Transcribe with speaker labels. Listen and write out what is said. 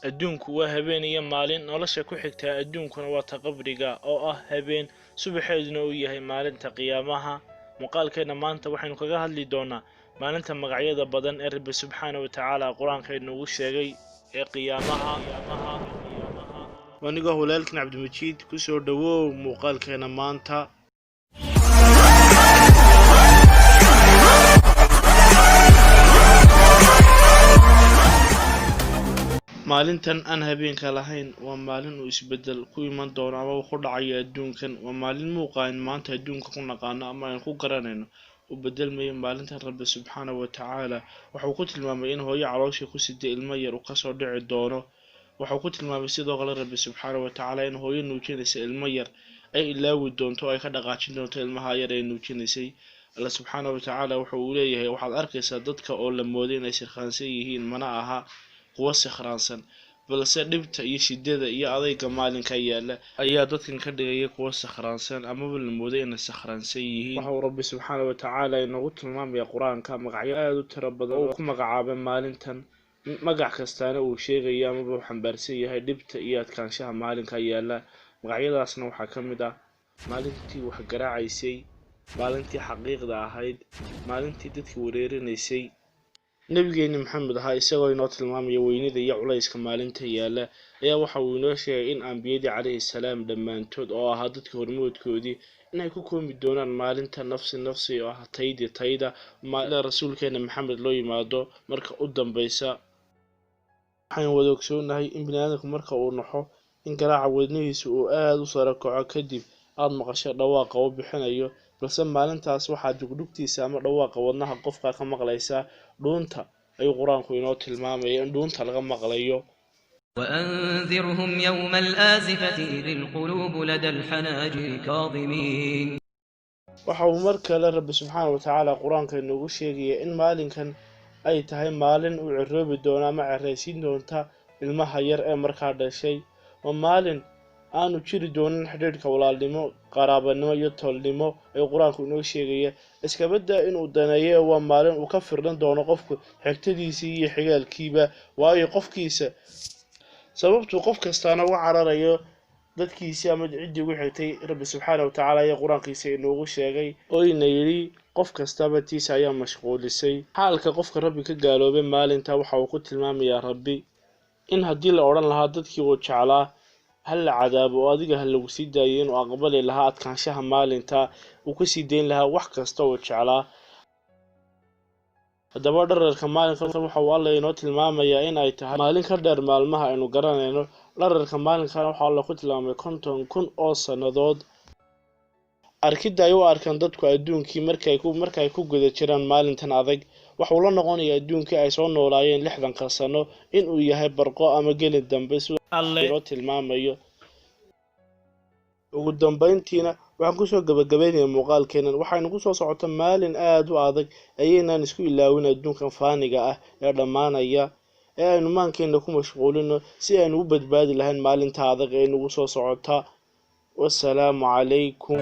Speaker 1: Adduunku waa habeen iyo maalin, nolosha ku xigtaa adduunkuna waa ta qabriga oo ah habeen, subaxeeduna uu yahay maalinta qiyaamaha. Muuqaalkeena maanta waxaynu kaga hadli doonaa maalinta magacyada badan ee Rabbi subxaana wa tacaala qur-aanka inoogu sheegay ee qiyaamaha. Anigoo walaalkan Cabdimajiid, kusoo dhawow muuqaalkeena maanta. Maalintan aan habeenka lahayn waa maalin uu isbedel ku iman doono ama uu ku dhacayo adduunkan. Waa maalin muuqa aynu maanta adduunka ku naqaano ama aynu ku garanayno uu bedelmayo. Maalintan Rabbi subxaana wa tacaala wuxuu ku tilmaamay in hooyo caloosha ku siday ilmo yar uu kasoo dhici doono. Wuxuu ku tilmaamay sidoo kale Rabbi subxaana wa tacaala in hooyo nuujinaysa ilmo yar ay ilaawi doonto oo ay ka dhaqaajin doonto ilmaha yar ee nuujinaysay. Alla subxaana wa tacaala wuxuu uu leeyahay, waxaad arkaysaa dadka oo la mooday inay sirkhaansan yihiin, mana aha kuwa sikhraansan, balse dhibta iyo shidada iyo adayga maalinka yaala ayaa dadkan ka dhigaya kuwa sakhraansan amaba la mooday inay sakhraansan yihiin. Waxa uu Rabbi subxaana wa tacaala inoogu tilmaamaya qur-aanka magacyo aada u tiro badan oo uu ku magacaabay maalintan, magac kastaana uu sheegayo amaba uu xambaarsan yahay dhibta iyo adkaanshaha maalinka yaala. Magacyadaasna waxaa ka mid ah maalintii wax garaacaysay, maalintii xaqiiqda ahayd, maalintii dadkii wareerinaysay. Nabigeeni Maxamed ahaa isagoo inoo tilmaamaya weynida iyo culayska maalinta yaala ayaa waxa uu inoo sheegay in ambiyadii calayhi salaam dhammaantood oo ahaa dadka hormoodkoodii inay ku koomi doonaan maalinta nafsi nafsi oo ah taydii tayda ilaa rasuulkeena Maxamed loo yimaado marka u dambaysa. Waxaynu wada ogsoonahay in biniaadamku marka uu naxo in garaaca wadnihiisa uu aada u sare kaco, kadib aada maqasho dhawaaqa uu bixinayo, balse maalintaas waxaa dhugdhugtiisa ama dhawaaqa wadnaha qofka ka maqlaysaa dhuunta. Ayuu qur-aanku inoo tilmaamaya in dhuunta laga maqlayo.
Speaker 2: وأنذرهم يوم الآزفة إذ القلوب لدى الحناجر كاظمين.
Speaker 1: Waxa uu mar kale Rabbi subxaana wa tacaala qur-aanka inoogu sheegaya in maalinkan ay tahay maalin uu ciroobi doono ama ceraysiin doonta ilmaha yar ee markaa dhashay. Waa maalin aanu jiri doonin xidhiidhka walaalnimo, qaraabanimo iyo tolnimo ayuu qur-aanku inoo sheegaya. Iskabadaa inuu daneeyo, waa maalin uu ka firdhan doono qofku xigtadiisii iyo xigaalkiiba, waayo qofkiisa sababtuu qof kastaana uga cararayo dadkiisii ama ciddii ugu xigtay. Rabbi subxaana wa tacaala ayaa qur-aankiisa inoogu sheegay oo ina yidhi qof kastaba tiisa ayaa mashquulisay. Xaalka qofka Rabbi ka gaaloobay maalinta waxa uu ku tilmaamayaa Rabbi in haddii la odhan lahaa dadkii uu jeclaa ha la cadaabo oo adiga ha lagu sii daayay, inuu aqbali lahaa adkaanshaha maalinta, uu kasii dayn lahaa wax kasta uu jeclaa. Haddaba dhererka maalinkan waxa uu Alla inoo tilmaamayaa in ay tahay maalin ka dheer maalmaha aynu garanayno. Dhererka maalinkan waxa Alla ku tilmaamay 50,000 oo sannadood. Arkidda ay u arkaan dadku adduunkii markay ku guda jiraan maalintan adag waxuu la noqonayaa adduunkii ay soo noolaayeen 60-ka sano inuu yahay barqo ama gelin dambe, siduu inoo tilmaamayo. Ugu dambeyntiina waxaan kusoo gabagabaynayaa muuqaalkeenan, waxaynu kusoo socota maalin aada u adag. Ayaynaan isku ilaawin adduunkan faaniga ah ee dhammaanaya ee aynu maankeena ku mashquulino si aynu u badbaadi lahayn maalinta adag ee nagu soo socota. Wasalaamu calaykum.